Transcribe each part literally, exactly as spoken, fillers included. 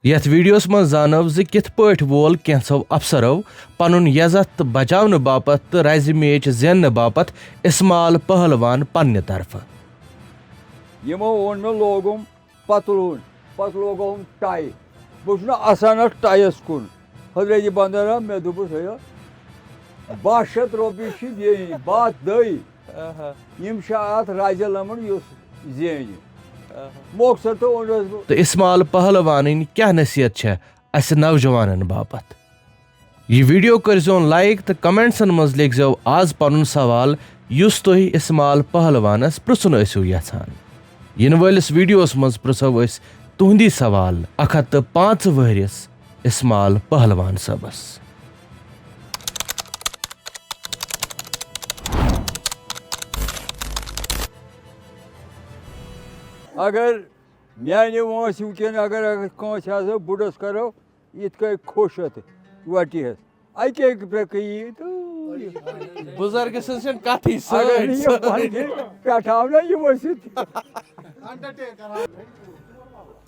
یتھ ویڈیوس منٛز زانو زِ کِتھ پٲٹھۍ وول کینٛژھو افسرو پنُن یزتھ تہٕ بچاونہٕ باپتھ تہٕ رزِ میچ زیننہٕ باپتھ اسمال پہلوان پننہِ طرفہٕ۔ یِمو ووٚن مےٚ لوگُم پتلوٗن، پتہٕ لوگُم ٹاے۔ بہٕ چھُس نہٕ اَسان اَتھ ٹایَس کُن۔ حضرت بندر آو، مےٚ دوٚپُس، "ہے، باہ شیٚتھ رۄپیہِ چھِ دِنۍ، بَتھ دٔے۔ یِم چھِ اَتھ رازِ لَمُن یُس زینہِ۔" مۄخصر تہٕ اوٚنُس بہٕ۔ تہٕ اسمال پہلوانٕنۍ کیٛاہ نصیحت چھےٚ اسہِ نوجوانن باپتھ؟ یہِ ویڈیو کٔرزیون لائک تہٕ کمنٹسن منٛز لیکھزیو آز پنُن سوال یُس تُہۍ اسمال پہلوانس پرژھُن ٲسِو یژھان۔ یِنہٕ وٲلِس ویڈیوس منٛز پرژھو أسۍ تُہندی سوال اکھ ہتھ تہٕ پانٛژھ وٕہرِس اسمال پہلوان صٲبس۔ اگر میانہِ وٲنٛسہِ وٕنکیٚن اگر، اگر کٲنٛسہِ آسو بٕڈَس کرو یِتھ کٔنۍ خۄش اَتھ وَٹہِ ہٮ۪س، اَکے پھِرِ یی تہٕ بُزرگہٕ سٕنٛز چھَنہٕ کَتھٕے، اگر نہٕ یہِ سٲنۍ۔ پنٕنۍ پٮ۪ٹھ آو نہ یہِ ؤسِتھ۔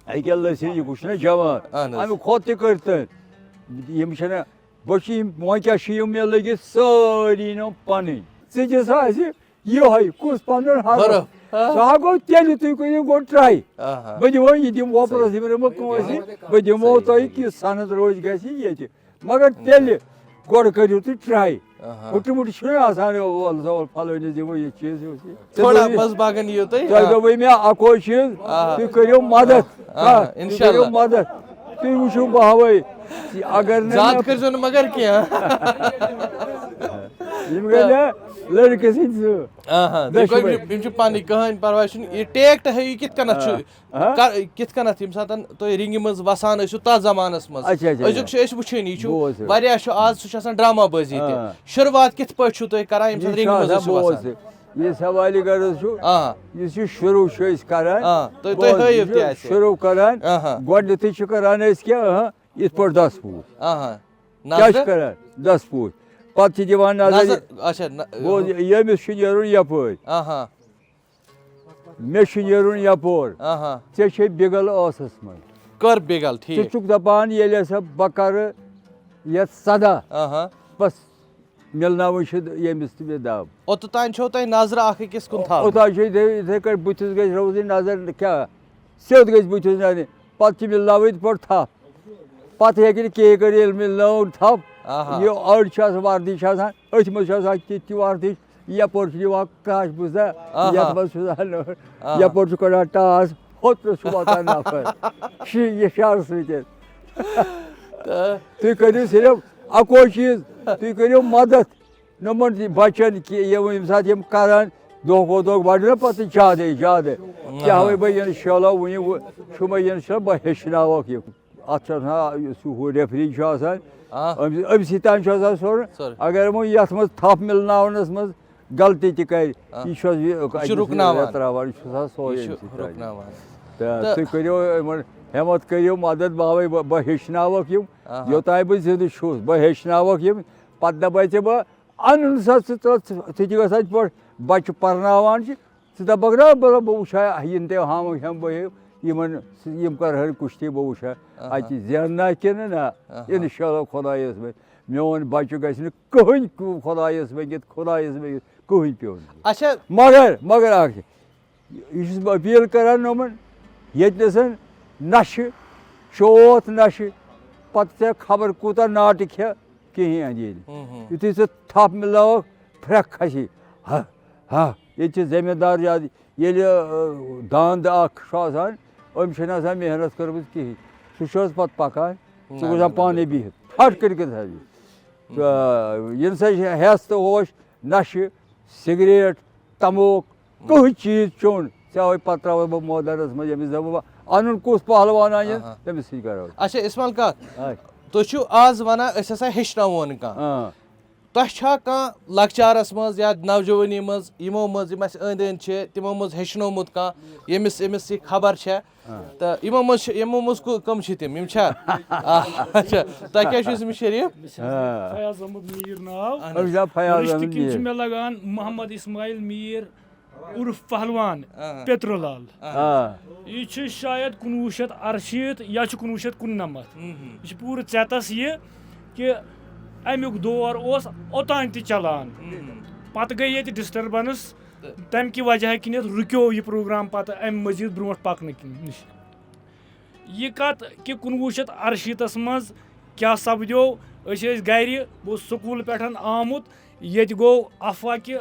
أکیٛاہ لٔسِتھ یہِ وٕچھ نہ جوان، اَہَن حظ۔ اَمہِ کھۄتہٕ تہِ کٔرۍ تٔمۍ۔ یِم چھِنہ، بہٕ چھِ یِم، وۄنۍ کیٛاہ چھِ یِم مےٚ لٔگِتھ سٲری نہٕ پَنٕنۍ۔ ژٕ دِ سا اَسہِ یِہوٚے کُس پَنُن حرف؟ حرف۔ آ۔ سُہ ہا گوٚو تیٚلہِ تُہۍ کٔرِو گۄڈٕ ٹرٛاے۔ آہا۔ بہٕ دِمو یہِ دِمہٕ وۄپرَس، صحیح۔ یہِ دِمہٕ کٲنٛسہِ، بہٕ دِمو صحیح، تۄہہِ صحیح۔ کہِ سَند روزِ گژھِ ییٚتہِ۔ مگر تیٚلہِ گۄڈٕ کٔرِو تُہۍ ٹرٛاے۔ آہا۔ ہُٹہِ مُٹہِ چھُنہٕ آسان، اے، وَلہٕ سا، وَلہٕ فَلٲنِس دِمو یہِ چیٖز، یہِ اوس یہِ۔ تھوڑا بہت باغن یِیِو تُہۍ۔ تۄہہِ آ۔ دوٚپُے مےٚ اَکوے چیٖز، آ۔ تُہۍ کٔرِو مَدَتھ۔ آ، آ، تُہۍ اِنشاء کٔرِو اللہ۔ مَدَتھ۔ تُہۍ وٕچھِو بہٕ ہاوَے۔ اگر نہٕ زیادٕ مےٚ کٔرۍزیو نہٕ مگر کینٛہہ۔ یِم گٔے مےٚ لٔڑکہٕ سٕنٛدۍ زٕ۔ آہا، تُہۍ دۄشوَے۔ کٔرِو، یِم چھِ پَنٕنۍ، کٕہٕنۍ پَرواے چھُنہٕ۔ یہِ ٹیکٹ ہٲیِو یہِ کِتھ کٔنَتھ چھُ، آ۔ کَر-، کِتھ کٔنَتھ ییٚمہِ ساتَن تُہۍ رِنٛگہِ منٛز وَسان ٲسِو تَتھ زمانَس منٛز۔ اچھا، اچھا، أزیُک اچھا۔ چھُ أسۍ وٕچھٲنی، یہِ چھُ بوز حظ۔ واریاہ چھُ آز، سُہ چھُ آسان ڈرٛاما بٲزی تہِ۔ آ۔ شروٗعات کِتھ پٲٹھۍ چھُو تُہۍ کَران ییٚمہِ یہِ ساتہٕ چھُ رِنٛگہِ منٛز آسان ٲسِو بوز وَسان؟ حظ۔ یُس حوالہِ غرض چھُ، آ۔ یُس یہِ شروٗع چھِ أسۍ کَران، آ، تُہۍ، تُہۍ بوز، ہٲیِو یہِ چھُ تہِ اَسہِ۔ شروٗع کَران، آہا۔ گۄڈٕنٮ۪تھٕے چھِ کَران أسۍ کیٛاہ، آہا، یِتھ پٲٹھۍ دَس پوٗر۔ آہا۔ کیٛاہ چھِ نظرٕ؟ کَران؟ دَس پوٗر۔ پَتہٕ چھِ دِوان نظر، نظر، اچھا، نہ، بوز، ییٚمِس چھُ نیرُن یَپٲرۍ۔ آہا۔ مےٚ چھُ نیرُن یَپور۔ آہا۔ ژےٚ چھے بِگل ٲسَس منٛز۔ کٔر بِگل، ٹھیٖک۔ ژٕ چھُکھ دَپان ییٚلہِ ہسا بہٕ کَرٕ یَتھ سَداہ، آہا۔ بَس مِلناوٕنۍ چھِ ییٚمِس تہِ مےٚ دَب۔ اوٚتتام چھو تۄہہِ نظرٕ اَکھ أکِس کُن تھاوٕنۍ۔ اوٚتام چھِ یِتھَے، یِتھَے کٔنۍ بٕتھِس گژھِ روزٕنۍ نظر، کیٛاہ سیوٚد گژھِ بٕتھِس نَنہِ۔ پَتہٕ چھِ مِلناوٕنۍ یِتھ پٲٹھۍ تھَپھ۔ پَتہٕ ہیٚکہِ نہٕ کِہیٖنۍ کٔرِتھ، ییٚلہِ مےٚ لٲو تھَپھ، آہا۔ یہِ أڑۍ چھِ آسان، وردی چھِ آسان، أتھۍ منٛز چھِ آسان تِتھ تہِ وردی، یَپٲرۍ چھُ یِوان کَچھ بوٗزا، آہا۔ یَتھ منٛز چھُ آسان، آہا۔ یَپٲرۍ چھُ کَڑان ٹاس، ہُتھ چھُ واتان نَفر۔ شی-، یہِ شَرٕ سۭتۍ۔ تہٕ تُہۍ کٔرِو صرف اَکوے چیٖز، تُہۍ کٔرِو مَدَتھ۔ نۄمَن تہِ بَچَن کہِ یِم ییٚمہِ ساتہٕ یِم کَران، دۄہ کھۄتہٕ دۄہ بَڑِ نہ پَتہٕ زیادَے زیادٕ۔ کیٛاہ وَے بہٕ اِنشاء اللہ وٕنہِ وٕ-، چھُ مےٚ اِنشاء اللہ بہٕ ہیٚچھناوَکھ یہِ۔ اَتھ چھُ آسان یُس ہُہ ریفری چھُ آسان، آ۔ أمِس، أمسٕے تام چھُ آسان سورُے۔ سورُے۔ اگر وۄنۍ یَتھ منٛز تھَپھ مِلناونَس منٛز غلطی تہِ کَرِ، آ۔ یہِ چھُ اَتھ یہِ، یہِ چھُ اَتہِ رُکناوان۔ رَتراوان، یہِ چھُ آسان سورُے یہِ چھُ أمسٕے تام۔ رُکناوان۔ تہٕ تہٕ تُہۍ کٔرِو یِمَن، ہٮ۪مَتھ کٔرِو مَدَتھ، بہٕ ہاوَے، بہٕ، بہٕ ہیٚچھناوَکھ یِم۔ آہا۔ یوٚتام بہٕ زِندٕ چھُس، بہٕ ہیٚچھناوَکھ یِم۔ پَتہٕ دَپَے ژےٚ بہٕ، اَنُن سا ژٕ، ژٕ، ژٕ تہِ گژھ اَتہِ پٲٹھۍ بَچہٕ پَرناوان چھِ، ژٕ دَپَکھ نا، بہٕ، بہٕ وٕچھِ ہا یِن تہِ ہاوَکھ ہٮ۪م بہٕ یِم، یِمَن، یِم کَرٕہَن کُشتی، بہٕ وٕچھِ ہا اَہا۔ اَتہِ زینہٕ نا کِنہٕ نہ۔ اَہا۔ اِنشاء اللہ خۄدایَس منٛز، میون بَچہٕ گژھِ نہٕ کٕہٕنۍ خۄدایَس منٛز، خۄدایَس منٛز کٕہٕنۍ پیوٚن۔ اچھا۔ مگر، مگر اَکھ چیٖز، یہِ چھُس بہٕ اپیٖل کران یِمن، ییٚتہِ نَسَن نشہٕ، چوتھ نشہٕ، پتہٕ ژےٚ خبر کوٗتاہ ناٹہٕ کھےٚ کِہیٖنۍ اَندِ ییٚلہِ۔ ہُم، ہُم۔ یُتھُے ژٕ تھپھ مِلاوَکھ، پھرٛکھ کھسی۔ ہا، ہا، ییٚتہِ چھِ زٔمیٖندار زیادٕ۔ ییٚلہِ، ٲ، دانٛد اکھ چھُ آسان، أمۍ چھَنہٕ آسان محنت کٔرمٕژ کِہیٖنۍ۔ سُہ چھُ حظ پتہٕ پکان، سُہ نہ، گوٚژھ نہ، آسان نہ، پانَے بِہِتھ۔ پھٹ کٔرِتھ حظ۔ تہٕ ییٚمہِ سۭتۍ چھِ ہٮ۪س تہٕ ہوش، نشہٕ، سگریٹ، تموک، کٕہٕنۍ چیٖز چوٚن، ژےٚ ہاوے پتہٕ ترٛاوَے بہٕ مٲدانَس منٛز، ییٚمِس دَپہٕ بہٕ، اَنُن کُس پہلوان اَنہِ، آہا۔ تٔمِس سۭتۍ کَرو۔ اچھا، اسمال کاک، آے۔ تُہۍ چھِو آز وَنان، أسۍ ہسا ہیٚچھناوون کانٛہہ۔ آ۔ تۄہہِ چھا کانٛہہ لۄکچارَس منٛز یا نوجوٲنی منٛز یِمو منٛز یِم اَسہِ أنٛدۍ أنٛدۍ چھِ، تِمو منٛز ہیٚچھنومُت کانٛہہ، ییٚمِس، ییٚمِس یہِ خبر چھےٚ؟ آ۔ تہٕ یِمو منٛز چھِ، یِمو منٛز کُ-، کٕم چھِ تِم؟ یِم چھا؟ آ، اچھا۔ تۄہہِ کیٛاہ چھُو أمِس شریٖف؟ آ۔ فیاض احمد میٖر ناو۔ اہن حظ۔ أمِس چھُ ناو فیاض رِشتہٕ احمد کِنۍ چھِ میٖر۔ مےٚ لگان محمد اسماعیل میٖر۔ عرف پہلوان، آ۔ پیترو لال۔ آ۔ یہِ چھُ شاید کُنوُہ شیٚتھ اَرشیٖتھ یا چھُ کُنوُہ شیٚتھ کُننَمَتھ۔ ہم، ہم۔ یہِ چھُ پوٗرٕ ژٮ۪تَس یہِ کہِ اَمیُک دور اوس اوٚتام تہِ چلان۔ ہم، ہم۔ پَتہٕ گٔے ییٚتہِ disturbance، تہٕ تَمہِ کہِ وجہ کِنٮ۪تھ رُکیو یہِ program پَتہٕ اَمہِ مٔزیٖد برونٛٹھ پَکنہٕ کِنۍ نِش۔ یہِ کَتھ کہِ کُنوُہ شیٚتھ اَرشیٖتَس منٛز کیٛاہ سَپدیو، أسۍ ٲسۍ گَرِ، بہٕ اوسُس سکوٗل پٮ۪ٹھ آمُت، ییٚتہِ گوٚو افواہ کہِ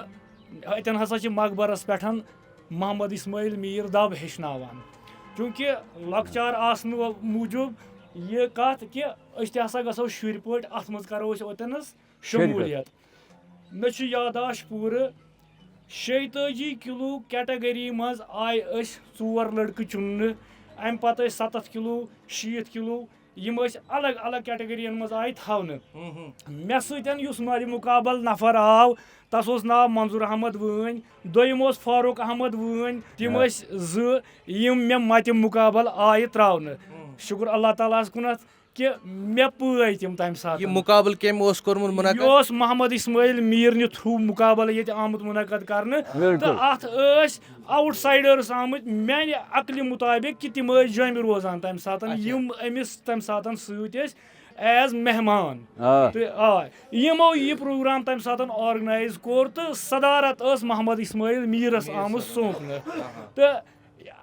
اَتٮ۪ن ہسا چھِ مقبرس پٮ۪ٹھ محمد اسماعیل میٖر دَب ہیٚچھناوان۔ چوٗنٛکہِ لۄکچار آسنہٕ موٗجوٗب یہِ کَتھ کہِ أسۍ تہِ ہسا گژھو شُرۍ پٲٹھۍ، اَتھ منٛز کَرو أسۍ اوٚتنَس شموٗلیت۔ مےٚ چھُ یاداشت پوٗرٕ، شیٚیہِ تٲجی کِلوٗ category منٛز آے أسۍ ژور لٔڑکہٕ چُننہٕ، اَمہِ پَتہٕ ٲسۍ سَتَتھ کِلوٗ، شیٖتھ کِلوٗ، یِم ٲسۍ الگ الگ category یَن منٛز آیہِ تھاونہٕ۔ ہم، ہم۔ مےٚ سۭتۍ یُس مَدِ مُقابل نفر آو، تَس اوس ناو منظور احمد وٲنۍ، دوٚیِم اوس فاروق احمد وٲنۍ۔ تِم آ۔ ٲسۍ زٕ یِم مےٚ مَدِ مُقابل آیہِ ترٛاونہٕ۔ ہم۔ شُکُر اللہ تعالیٰ ہَس کُنَتھ کہِ مےٚ پٲے تِم تَمہِ ساتہٕ۔ یہِ مُقابلہٕ کٔمۍ اوس کوٚرمُت منعقد؟ یہِ اوس محمد اسماعیل میٖر نہِ through مُقابلہٕ ییٚتہِ آمُت منعقد کرنہٕ۔ بِلکُل۔ تہٕ اَتھ ٲسۍ outsiders آمٕتۍ میانہِ عقلہِ مُطابِق کہِ تِم ٲسۍ جوٚمہِ روزان تَمہِ ساتہٕ، اچھا۔ یِم أمِس تَمہِ ساتہٕ سۭتۍ ٲسۍ as مہمان۔ آ۔ تہٕ آ، یِمو یہِ program تَمہِ ساتہٕ organize کوٚر تہٕ صدارت ٲس محمد اسماعیل میٖرس میٖر آمٕژ صٲبس۔ سونپنہٕ۔ آ۔ تہٕ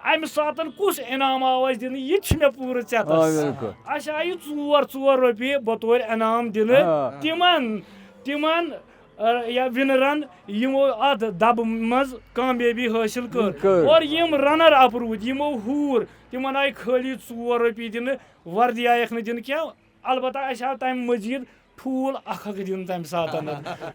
اَمہِ ساتہٕ کُس انعام آو اَسہِ دِنہٕ، یہِ تہِ چھُ مےٚ پوٗرٕ ژٮ۪تَس۔ آ، بِلکُل۔ اَسہِ آیہِ ژور، ژور رۄپیہِ بطور انعام دِنہٕ۔ آ۔ تِمن، تِمن، آ، یا winner-ن یِمو اَتھ دَبہٕ منٛز کامیٲبی حٲصِل کٔر۔ کٔر۔ اور یِم runner-up روٗدۍ، یِمو ہوٗر، تِمن آیہِ خٲلی ژور رۄپیہِ دِنہٕ، وردی آیَکھ نہٕ دِنہٕ کینٛہہ۔ البتہ اَسہِ آو تَمہِ مٔزیٖد ٹھوٗل اَکھ اَکھ دِنہٕ تَمہِ ساتہٕ،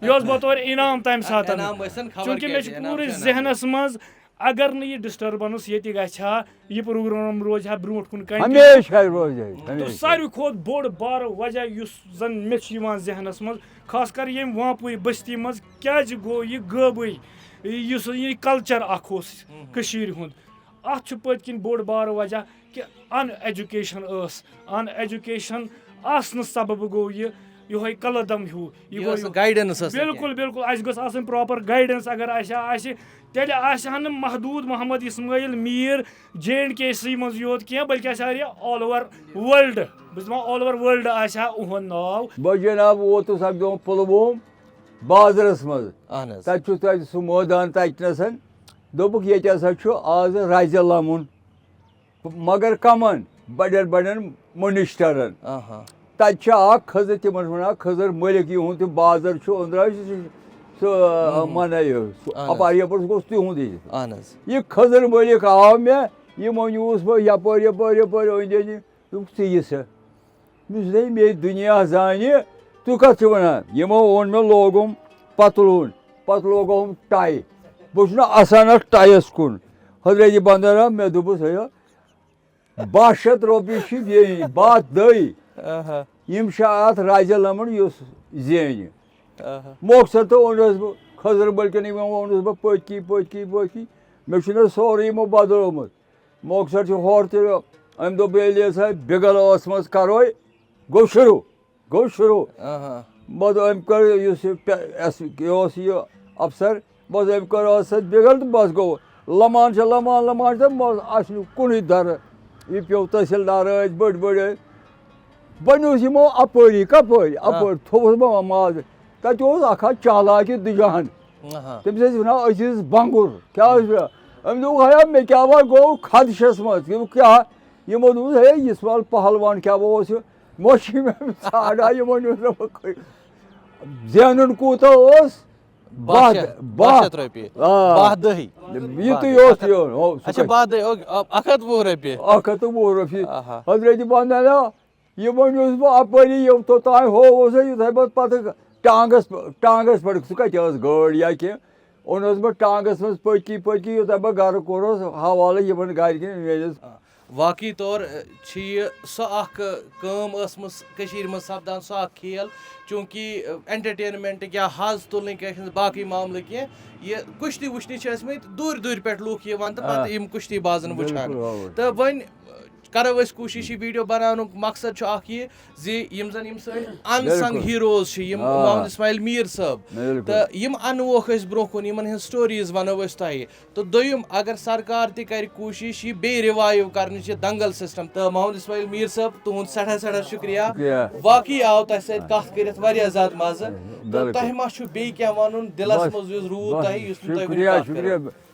یہِ اوس بطور انعام تَمہِ ساتہٕ۔ انعام ٲسِن خبر چوٗنٛکہِ کیٛاہ مےٚ چھُ تہِ، انعام پوٗرٕ چھُ انعام۔ ذہنَس منٛز، اگر نہٕ یہِ disturbance ییٚتہِ گژھِ ہا، یہِ program روزِ ہا برونٛٹھ کُن continue۔ ہمیشہِ روزِ ہے، تہٕ ہمیشہِ۔ ساروی کھۄتہٕ بوٚڑ بارٕ وجہ یُس زَن مےٚ چھُ یِوان ذہنَس منٛز، خاص کر ییٚمہِ وانپوٗرِ بستی منٛز کیٛازِ گوٚو یہِ غٲبٕے، یُس یہِ culture اَکھ اوس ہم۔ کٔشیٖرِ ہُنٛد، اَتھ چھُ پٔتۍ کِنۍ بوٚڑ بارٕ وجہ کہِ uneducation ٲس۔ Uneducation آسنہٕ سببہٕ گوٚو یہِ، یِہوٚے کلہٕ دم ہیوٗ۔ یہِ یہِ گوٚو ٲس نہٕ یہِ۔ Guidance ٲس نہٕ بِلکُل، کینٛہہ۔ بِلکُل۔ اَسہِ گٔژھ آسٕنۍ proper guidance۔ اگر اَسہِ آسہِ، تیٚلہِ آسہِ ہا نہٕ محدوٗد محمد اسماعیل میٖر J and K-سٕے منٛز یوت کینٛہہ، بلکہِ آسہِ ہا یہِ all over world۔ بہٕ چھُس دَپان all over world آسہِ ہا اُہُنٛد ناو۔ بہٕ جناب ووتُس اَکہِ دۄہ پُلووم بازرَس منٛز۔ اَہَن حظ۔ تَتہِ چھُ تَتہِ سُہ مٲدان تَتہِ نَسَن۔ دوٚپُکھ، ییٚتہِ ہسا چھُ آز رَزِ لَمُن۔ مگر کمن؟ بڑٮ۪ن بڑٮ۪ن منسٹرن۔ آہا۔ تتہِ چھِ اکھ خضر، تِمن چھِ ونان خضر ملک، یِہُنٛد تہِ بازر چھُ أنٛدرٕ، سُہ، سُہ، ہُم، ہُم۔ منٲیِو، سُہ اہن حظ۔ اپارِ یپٲرۍ، سُہ گوٚژھ تِہُنٛدٕے۔ اہن حظ۔ یہِ خضر ملک آو مےٚ، یہِ مونیوس بہٕ یپٲرۍ، یپٲرۍ، یپٲرۍ أنٛدۍ أنٛدۍ۔ دوٚپُکھ، "ژٕ یہِ سا؟" مےٚ دوٚپُس، "ہے، مےٚ دُنیا زانہِ، تُہۍ کتھ چھِو ونان؟" یِمو اوٚن مےٚ لوگُم پتلوٗن، پتہٕ لوگُم ٹاے۔ بہٕ چھُس نہٕ اَژان اَتھ ٹایَس کُن۔ حضرت بندر آو، مےٚ دوٚپُس، "ہے، باہ شیٚتھ رۄپیہِ چھِ بیٚیہِ، باہ دٔے۔ آہا۔ یِم چھِ اَتھ رازِ لَمُن یُس زینہِ۔" آہا۔ مۄخصر تہٕ اوٚنُس بہٕ خضر بٔلکِنٕے وۄنۍ اوٚنُس بہٕ پٔتۍ کِنۍ، پٔتۍ کِنۍ، پٔتۍ کِنۍ۔ مےٚ چھُنہٕ سورُے یِمو بدلومُت۔ مۄخصر چھُ ہورٕ تہِ، أمۍ دوٚپ، "ییٚلہِ ہسا بِگل ٲس منٛز کَرو، گوٚو شروٗع۔" گوٚو شروٗع۔ آہا۔ بس أمۍ کٔر، یُس یہِ پے-، اَسہِ یہِ اوس یہِ افسر، بس أمۍ کٔر ٲس سۭتۍ بِگل تہٕ بس گوٚو۔ لمان چھِ لمان، لمان چھِ، بس اَسہِ نیوٗ کُنُے دَرٕ۔ یہِ پیوٚو تحصیلدار ٲسۍ بٔڑۍ بٔڑۍ ٲسۍ۔ بہٕ نیوٗس یِمو اَپٲری، کَپٲرۍ؟ آ۔ اَپٲرۍ تھوٚوُس بہٕ ماز۔ تَتہِ اوس اَکھ ہا چالاکہِ دُجہن۔ آہا۔ تٔمِس ٲسۍ وَنان عزیٖز بنٛگُر۔ کیٛاہ ٲسۍ وَنان؟ أمۍ دوٚپ، "ہیا، مےٚ کیٛاہ وَ گوٚو خدشَس منٛز؟" دوٚپُکھ، "کیٛاہ؟" یِمو دوٚپُس، "ہے، یُس وَل پہلوان کیٛاہ وَ اوس یہِ؟" مۄچھِ مےٚ ژھانٛڈان یِمو نیوٗ نہٕ بہٕ کُے۔ زینُن کوٗتاہ اوس؟ باہ باہ، شیٚتھ، باہ۔ باہ شیٚتھ رۄپیہِ۔ آ۔ باہ دٔہی۔ یہِ تُے اوس یہِ، ہُہ، سُہ اچھا، کَتہِ؟ باہ دٔہی، او، اَکھ ہَتھ وُہ رۄپیہِ۔ اَکھ ہَتھ تہٕ وُہ رۄپیہِ۔ آہا۔ حضرت بندنا، یہِ وۄنۍ اوسُس بہٕ اَپٲری، یوٚت توٚتام ہووُس، یُتھُے بہٕ پَتہٕ ٹانٛگَس، ٹانٛگَس پٮ۪ٹھ، سُہ کَتہِ ٲس گٲڑۍ یا کینٛہہ، اوٚنُس بہٕ ٹانٛگَس منٛز پٔتۍ کِنۍ، پٔتۍ کِنۍ، یوٚتام بہٕ گَرٕ کوٚرُس حوالہٕ یِمَن گَرِکٮ۪ن میٛٲنِس۔ آ، واقعی طور، ٲ، چھِ یہِ سۄ اَکھ، ٲ، کٲم ٲسمٕژ کٔشیٖرِ منٛز سَپدان، سۄ اَکھ کھیل، چوٗنٛکہِ، ٲ، entertainment یا حظ تُلنٕکۍ ٲسۍ نہٕ باقٕے معاملہٕ کینٛہہ، یہِ کُشتی وُشتی چھِ ٲسمٕتۍ دوٗرِ دوٗرِ پٮ۪ٹھ لُکھ یِوان تہٕ آ۔ پَتہٕ یِم کُشتی بازَن وٕچھان۔ بِلکُل، آ۔ تہٕ وۄنۍ، ٲ، کرو أسۍ کوٗشِش یہِ ویٖڈیو بناونُک۔ مقصد چھُ اکھ یہِ زِ یِم زن یِم سٲنۍ ان سنگ بِلکُل۔ ہیروز چھِ، یِم آ۔ محمد اسماعیل میٖر صٲب، بِلکُل۔ تہٕ یِم انوکھ أسۍ برونٛہہ کُن، یِمن ہٕنٛز سٹوریز ونو أسۍ تۄہہِ۔ تہٕ دوٚیِم، اگر سرکار تہِ کرِ کوٗشِش یہِ بیٚیہِ رِوایِو کرنٕچ، یہِ دنگل سسٹم، تہٕ محمد اسماعیل میٖر صٲب، تُہُنٛد سٮ۪ٹھاہ سٮ۪ٹھاہ شُکریہ۔ شُکریہ۔ واقعی آو تۄہہِ سۭتۍ کتھ کٔرِتھ واریاہ زیادٕ مزٕ۔ تہٕ بِلکُل۔ تۄہہِ ما چھُ بیٚیہِ کینٛہہ ونُن دِلس بس، منٛز یُس روٗد بس، تۄہہِ، یُس نہٕ تۄہہِ وُنہِ شُکریہ، کتھ کٔرٕو؟ شُکریہ۔